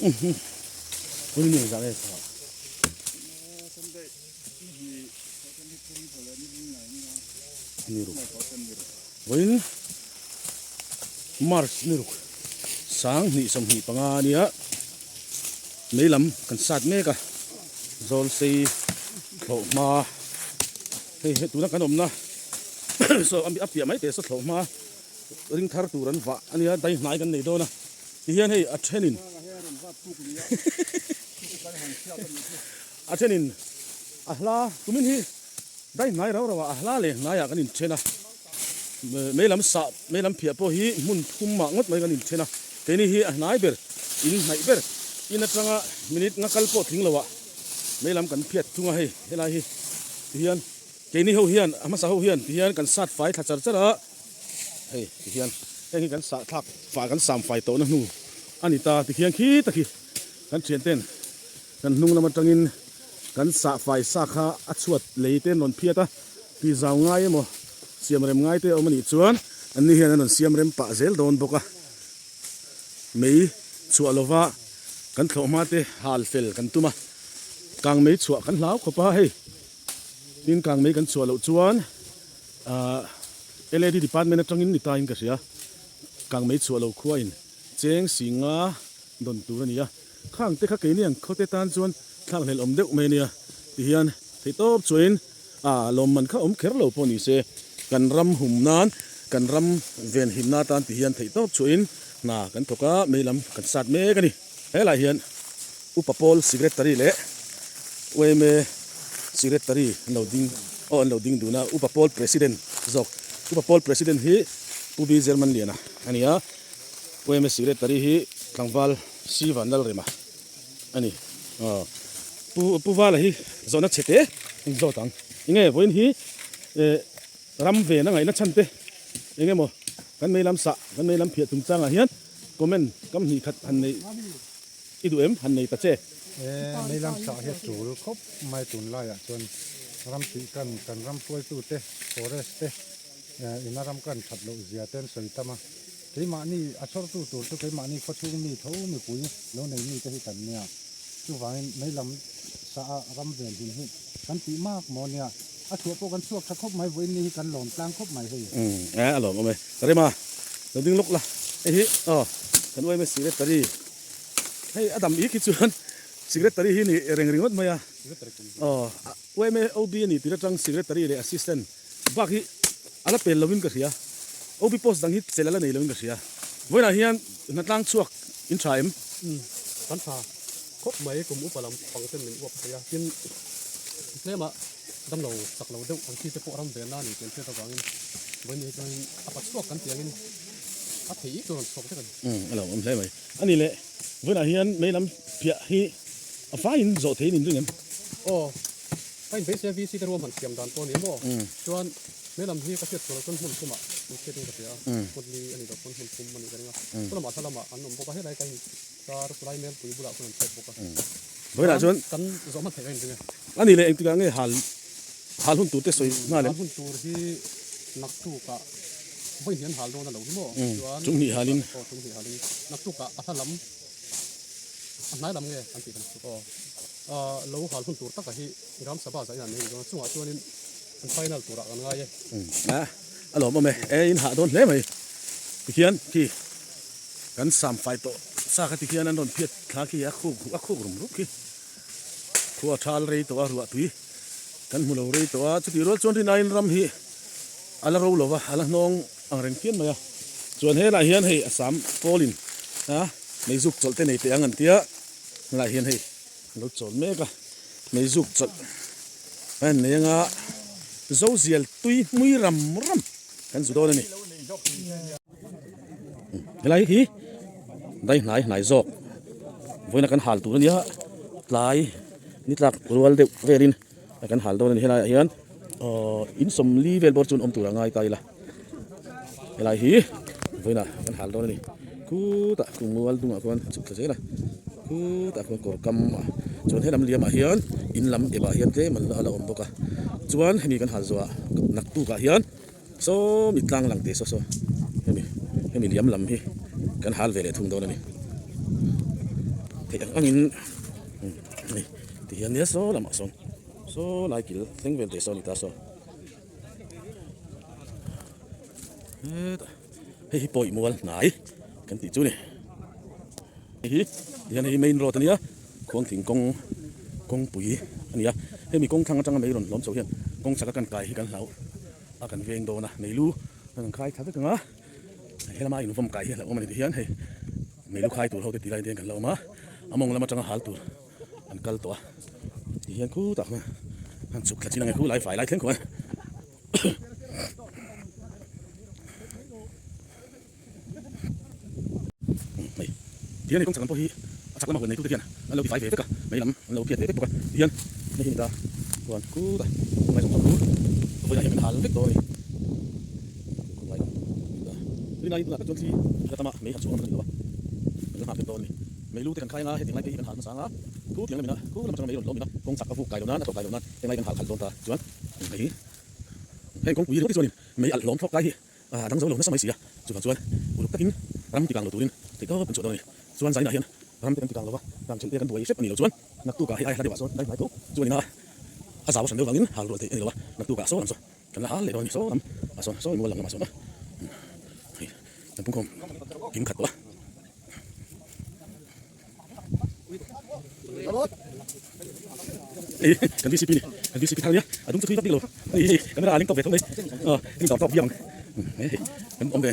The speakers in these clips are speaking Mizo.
Vawiin ni zah nge sa? Ni ruk. Vawiin March ni ruk 20 25 ania mei lam kan sat mek a zawl sei thlawh hma hei tuna kan awmna saw a piah mai teh saw thlawh hma. Ring thar tur an vah a nia, dai hnai kan nei dawn a, tihian hei a thenin a thenin a hla tumin hi dai hnai rau rau ah a hla leh hnaiah kan inthen a, mei lam sah mei lam phiah pawh hi hmun thum ah ngawt mai kan inthen a, keini hi a hnai ber in hnaih ber in atanga minute nga kal pawh tling lo ah mei lam kan phiat thung a hei helai hi tihian keini ho hian a hmasa ho hian tihian kan sat fai thla char char a. Hei ti hian heng hi kan sah thlak fah kan sam fai tawhna hnu a ni ta ti khian khi tak hi kan thian ten kan hnung lam atangin kan sah fai sa kha a chhuat lei te an rawn phiat a ti zau ngai emaw siam rem ngai te a awm a nih chuan an ni hian an rawn siam rem pah zel dawn bawk a mei chhuah lova kan thlawh hma te hal fel kan tum a kang mei chhuah kan hlau khawp a hei tin kang mei kan chhuah loh chuan. Ahh LAD department atangin ni tain ka hria, kangmei chhuah lo khuain cheng si nga dawn tur a ni a, khang te kha keini ang khawte tan chuan thlak hlelh awm deuh mai a nia ti hian theihtawp chuain ah lawmman kha awm kher lo pawh ni se kan ram hum nan kan ram ven himna tan ti hian theihtawp chuain hna kan thawk a, mei lam kan sat mek a ni. Helai hian Upa Pawl Secretary leh yma Secretary an lo ding aw an lo ding dun a, Upa Pawl President zawk Upa Pawl President hi Pu B Zermanliana a ni a, yma Secretary hi tlangval Si Vanlalrema a ni. Aw Pu Pu Vala hi zawhna chhe te in zawt ang. Enge vawiin hi eh ram ven a ngaihna chhan te eng emaw kan mei lam sah kan mei lam phiah chungchangah hian Comment kam hnih khat han nei i duh em? Han nei ta che. E, mei lam sah hi a tul khawp mai tunlaiah chuan ram tih kan kan ram hruaitute forest te ina ram kan that loh zia te an sawi tam a, keimahni a chhawrtu tur chu keimahni khawchhung mi tho mipui lo nei mite hi kan nia, chuvangin mei lam sah a ram vel him hi kan tih mak maw nia, a chhuah pawh kan chhuak tha khawp mai vawiin ni hi kan lawm tlang khawp mai hei. Umm e a lawm awm e. Rema, lo ding lawk la, hei hi aw kan uaim e secretary hei a dam ik hi chuan secretary hi ni reng ringawt mai a, aw uaim e OB a ni tir atang secretary leh assistant bak hi a la pel lovin ka hria, OB post dang hi chelh a la nei lovin ka hria, vawiinah hian hnatlang chhuak in tha em? Umm kan tha khawp mai kum upa lam pang ten min uap thei a, tin tlema Damlo chak lo deuh ang chi te pawh ram ve na ni tih an hriat avangin vawiin hi chuanin a pa chhuak kan tih angin a thei ik chu rawn chhuak vek a ni. Umm a lo awm hle mai. A ni le, vawiinah hian mei lam phiah hi a faiin zawh theiin in ring em? Aw, ka inbeisei a VC te ruam han siam dan pawh a ni maw? Chuan mei lam hi ka hriat chhuah loh chuan hmun thumah min hriatin ka hria a, hmun li a nih loh pawn hmun thum a nih ka ring a, chulamah thla lamah an awm bawk a, helai ka in kar chulai melpui bulah khuan an chhuak bawk a. Vawiinah chuan kan zawh hman theih a inring e. A ni leh engtikah nge hal hal hun tur te sawi nghal em? Hal hun tur hi naktukah vawi hnih an hal dawn a lo hi maw? Chuan chung hnih halin. Aw chung hnih halin naktukah a hla lam a hnai lam nge an tih kha naktuk aw. Lo hal hun tur taka hi Gram Sabha zah in an nei dawn a chungah chuanin an final turah kan ngai e. A lawmawm e, e in hah dawn hle mai tikhian khi. Kan sam fai tawh sa kha tikhian an rawn phiat thla khi a khuk a khuk rum rup khi. Khua thal rei tawh a ruah tui kan hmu lo rei tawh a chutih rual chuan rin aiin ram hi a la ro lo va a la hnawng ang reng phian mai a. Chuan helaiah hian hei a sam pawlin a meizuk chawlh te nei teh ang an tia helaiah hian hei an lo chawl mek a meizuk chawlh a en nei anga zozial tui hmui ram ram kan zu dawn a ni. Helai hi dai hnai hnai zawk vawiina kan hal tur a nia tlai ni tlak rual deuh velin kan hal dawn a ni helaiah hian aww in sawmli vel bawr chuan awm tur a ngai ta ila helai hi vawiina kan hal dawn a ni khutah kum mual dungah khuan chhuk thla zel a khutah khuan kawr kam a chuan helam liamah hian in lam epah hian tlem an la awm bawk a chuan hemi kan hal zawhah naktukah hian. Saw mi tlang lang teh saw saw hemi hemi liam lam hi kan hal ve leh thung dawn a ni. Theih ang angin hei ti hian nia saw lamah sawn saw lai kil thleng vel teh saw a ni ta saw hetah hei hi pawih mual hnai kan tih chu a ni hei hi ti hian hei hi main road a nia khuang thing kawng kawngpui a ni a hemi kawng thlang atanga mei rawn hlawm chho hian kawng chak a kan kai hi kan hlau a kan veng dawn a meilu kan khai thla vek ang a helama invawm kai hi a hlauhawm a ni ti hian hei. Mei lu khai tur ho te tih lai te hian kan la awm a, a mawng lam atanga hal tur an kal tawh a, ti hian khutah khuan an chhuk thla chin ang e khu lai fai lai thleng khuan hei ti hian hei kawng chak lam pawh hi a chak lama huan neitute hian an lo ti fai ve vek a, mei lam an lo phiat ve vek bawk a, ti hian hei hi ni ta khuan khutah khawngaih zawng zawng chu vawiinah hian kan hal vek dawn a ni. Rinaiin tunah tak chuan thli la tama mei han chhuah ngam a ni lo a, kan la nghak vek dawn a ni. Mei lu te kan khai anga hetiang lai te hi kan hal hmasa anga, khu tiang lamina khu lam atanga mei rawn hlawm ina kawng chak a vuk kai lo nan a tawk kai lo nan heng lai kan hal khalh dawn ta chuan hei hi heng kawngpui ringawt hi chuanin mei alh hlawm thlawk lai hi a dang zo lo nasa mai si a, chuvang chuan uluk takin ram ti kang lo turin theih tawp kan chhuah dawn a ni. Chuan zainah hian ram te kan ti kang lo va, kang ṭhelh te kan buai hrep a ni lo chuan naktukah hei ai hla deuhah sawn dai hnai tho chuan ina a zau a hran deuh vangin hal rual theih a ni lo a, naktukah sawn lam saw. Kan la hal leh dawn a ni saw lam ah sawn sawi mual lang lamah sawn a hei kan pungkhawm kim khat tawh a. Hei kan VCP ni kan VCP thar ania a dung chu thui vak bik lo hei hei camera a leng tawk ve tho mai aw hemi dawr tawk viau ang hei hei kan awm ve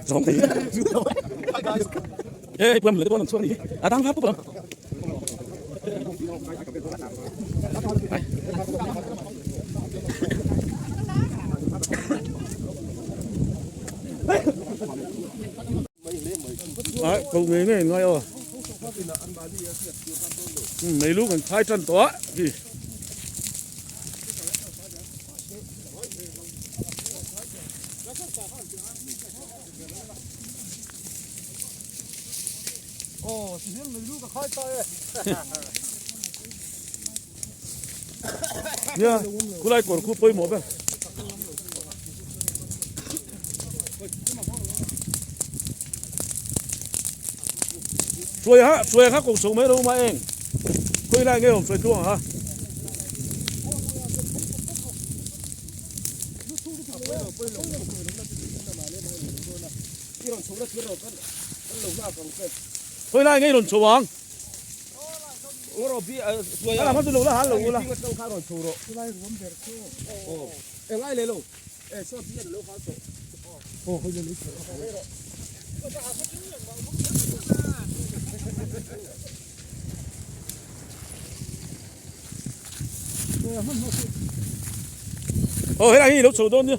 zawng thei hei puam leh te pawh an rawn chhuak a nih hi a dang var pawp a lo. Ko ngei ngei ngai aw mei lu kan khai tan tawh a hi Nia, khulai kawr khu pawimawh ber. Hruai ha, hruai kha ko chho mai ro ma eng. Khawi lai nge awm hruai tluang ha. Khawi lai nge i rawn chho ang? A lam chu lo la hal lo ula. Aw helai hi i lo chho dawn nia.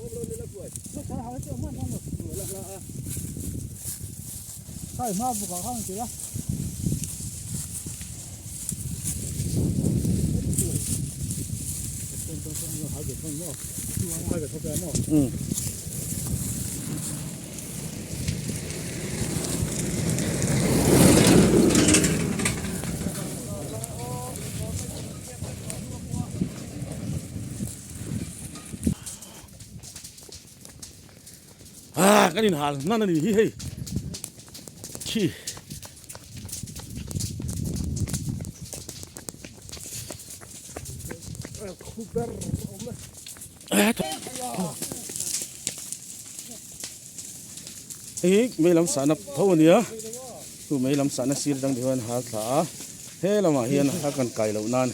Um. Ah, kan inhal hnan a ni hi hei khi Hei hi mei lam sahna tho a nia chu mei lam sahna sir atang te hian hal thla a he lamah hian a kan kai loh nan.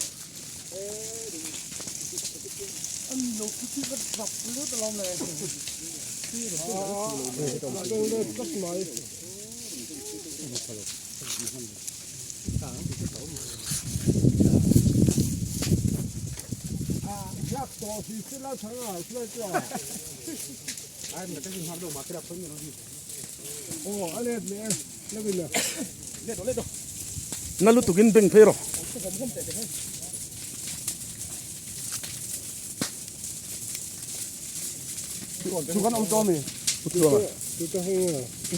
Na lutukin beng phei rawh.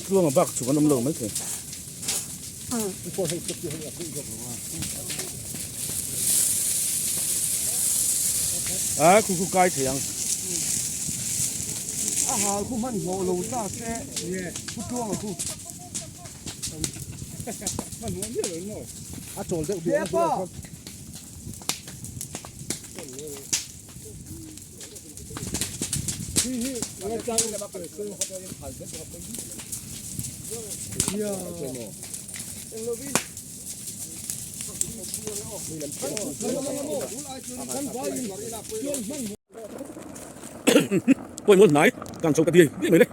Tluanga bak chu kan awm lo mai thei. A khu khu kai thei ang. A hal khu hmanhmawh lo ta se pu Tluanga khu. Hmanhmawh miah lo maw? A chawl deuh duh ang bulah chuan. Pawimawh hnai kang chho ta diai diai mai le.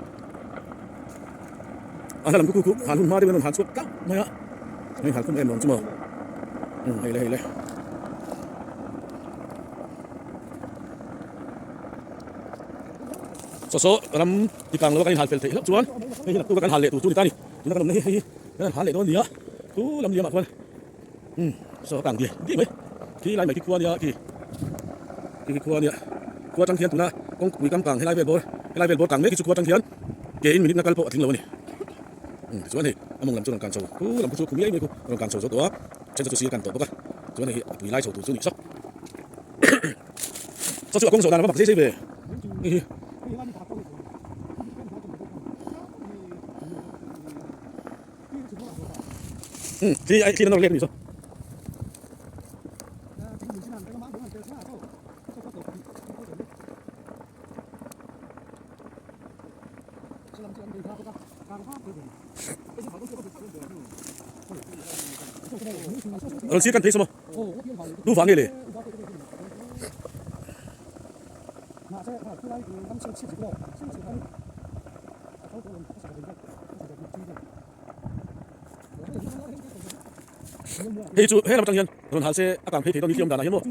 A hla lam khu khu han hun hma deuhin a rawn han chhuak tlauh mai a, hei han khum em lo ang chu maw. Umm hei le hei le. Saw saw ram ti kang lo a kan inhal fel theih hlauh chuan hei hi naktuk a kan hal leh tur chu ni ta a ni. Tuna kan awmna hi hei hi kan han hal leh dawn a ni a, chu lam liamah khuan umm saw a kang diai diai mai. Khi lai mai khi khua a nia khi khi khi khua a nia khua atang khian tuna kawngpui kam kang helai vel bawr helai vel bawr kang mek hi chu khua atang khian ke in minute na kal pawh a tling lo a ni. Umm tichuan hei a mawng lam chu rawn kang chho khu lam khu chu khu miai mai khu rawn kang chho zo tawh a then chu sir kan tawh bawk a chuan hei hi a pui lai chho tur chu a nih sawk. Chaw chu a kawng zawh dan a va mak zei zei ve hei hi. Umm khi ai khi an nawr lek a ni saw. Rawn sir kan phei saw maw? Du vang nge le? Hei chu he lam atang hian rawn hal se a kang phei thei dawn ni khi awm danah hian maw?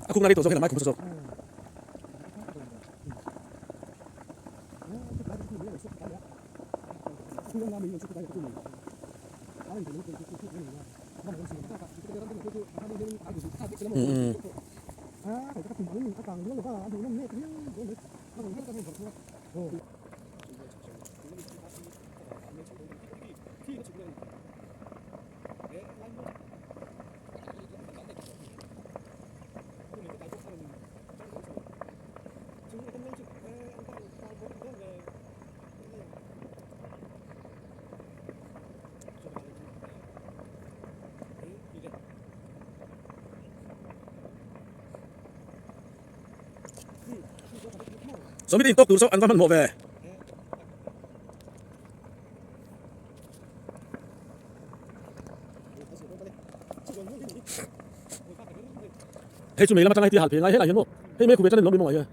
A khukna rei tawh zawk hian a mai khum hmasa zawk. Sawmi te intawk tur saw an va hmanhmawh ve. Hei chu mei lam atanga heti hal phei ngai helai hian maw hei mei khu ve tan in lawm i maw hian.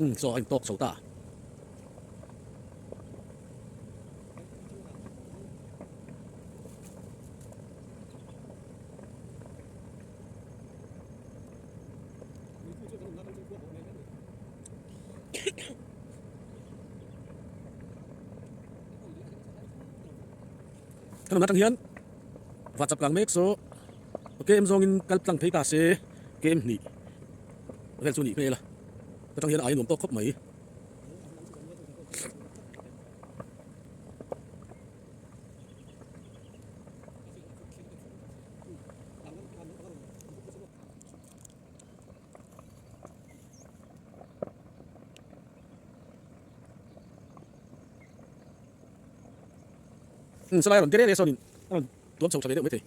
Umm saw a intawk chho ta. Kan awmna atang hian WhatsApp kang mek saw KM zawngin kal tlang phei ta se KM hnih vel chu nih hmel a atang hian a aia nuam tawk khawp mai. Umm salai a rawn tere sawn in a rawn tuam chho tha ve deuh maithei.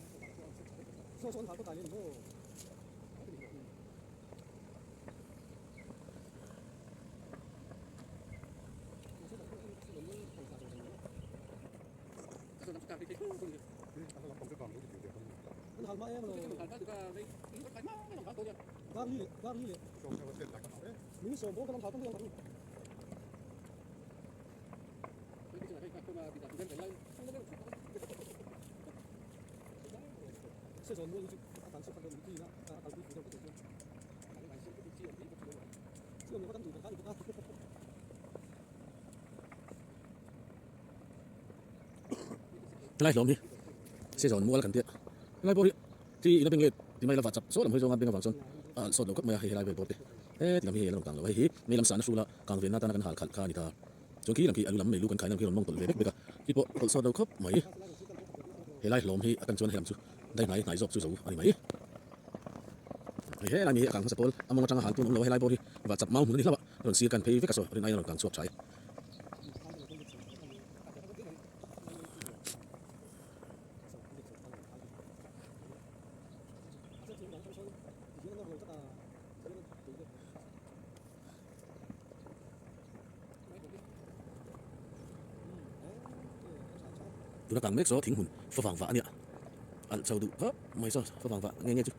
Helai hlawm hi season mual kan tia helai pawh hi thi ina beng let ti mai lova chap saw lam hawi zawnga beng avang chuan a alh sawt lo khawp mai a hei helai vel bawr te heti lam hi hei a la rawn kang lo a hei hi mei lam sahna hrula kang venna atana kan hal khalh kha a ni ta chuan khi lam khi alu lam mei lu kan khaina lam khi a rawn mawng tawlh ve vek vek a khi pawh tawlh sawt lo khawp mai helai hlawm hi a kan chuan helam chu dai hnai hnai zawk chu zo a ni mai hei helai mi hi a kang hmasa pawl a mawng atanga hal tun awm lo a helai bawr hi vah chap mau hmun a ni hlauh a rawn sir kan phei vek a saw rin aiin a rawn kang chhuak tha e. Tuna kang mek saw thing hmun favang vah a nia alh chho duh khawp mai saw favang vah nge nge chu.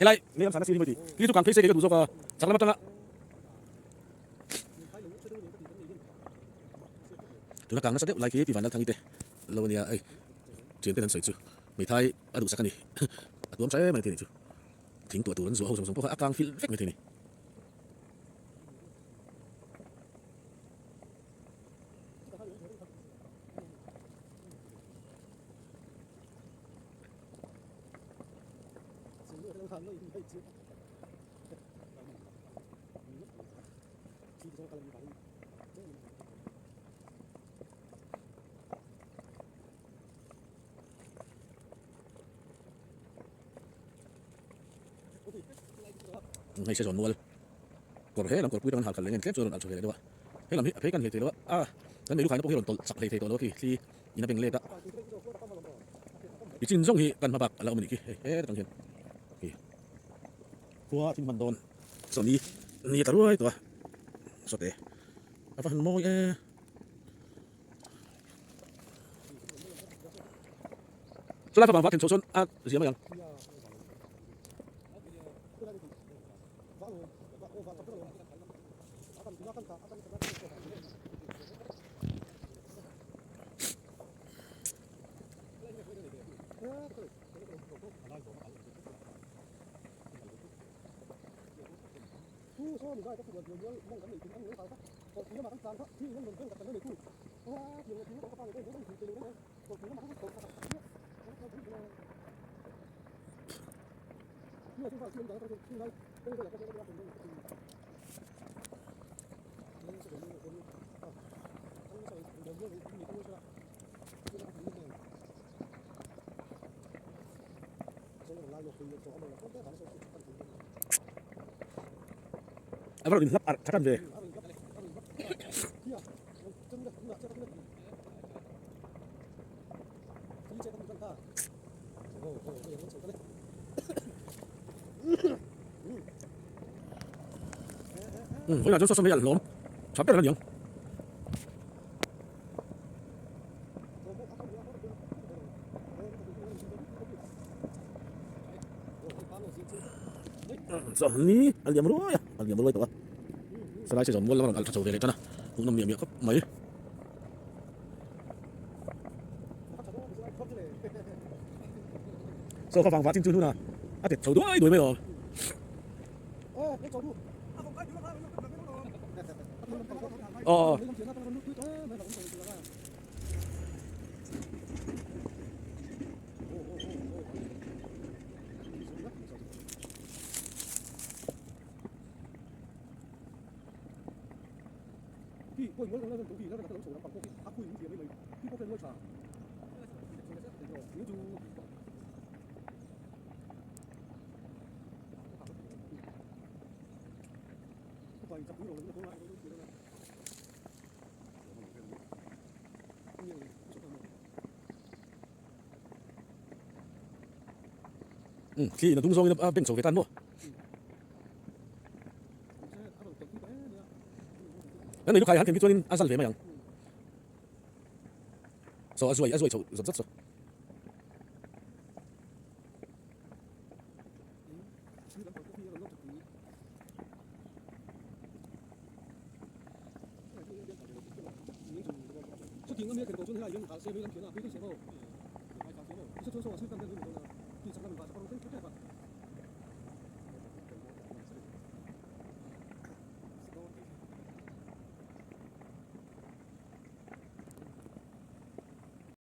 Helai mei lam sahna sir hi mawi ti khi chu kang phei se kei ka duh zawk a chak lam atanga tuna kang nasa deuh lai khi pi vanlal thangi te lo ania hei thian ten an sawi chu hmeithai a duhsak a ni a tuam tha em a ni thei nih chu thing tuah tur an zuah ho zawng zawng pawh kha a kang filh vek mai thei a ni. Hei se zawn mual kawr he lam kawr pui atang an hal khalh leh nge tlem chu a rawn alh chho ve leh deuh a he lam hi a phei kan hlei thei lo a a kan meilu khaina pawh hi a rawn tawlh chak hlei thei tawh lo a khi thli in a beng let a ti chin zawng hi kan hma bak a la awm a nih khi hei he atang hian khi khua a thim hman dawn saw ni ni a tla ruai tawh a sawte a va han mawi e. Chulai favang vah then chhoh chuan a zia mai ang. A va rawn inhlap arh tha tan ve. Vawiinah chuan saw saw mai a hlawm tha ber a ni ang. Chawlhni a liam ruai a, a liam ruai tawh a. Salai se zawn mual lam a rawn alh tha chho ve leh tan a, hmuhnawm miah miah khawp mai. Saw kha vangva chin chu hnuna a tet chho duai duai mai awm. Aw. Umm thli in a dung zawngin a beng chho ve tan maw? Kan mei lukhai han thlen hi chuanin a zal ve mai ang. Saw a zuai a zuai chho zawt zawt saw.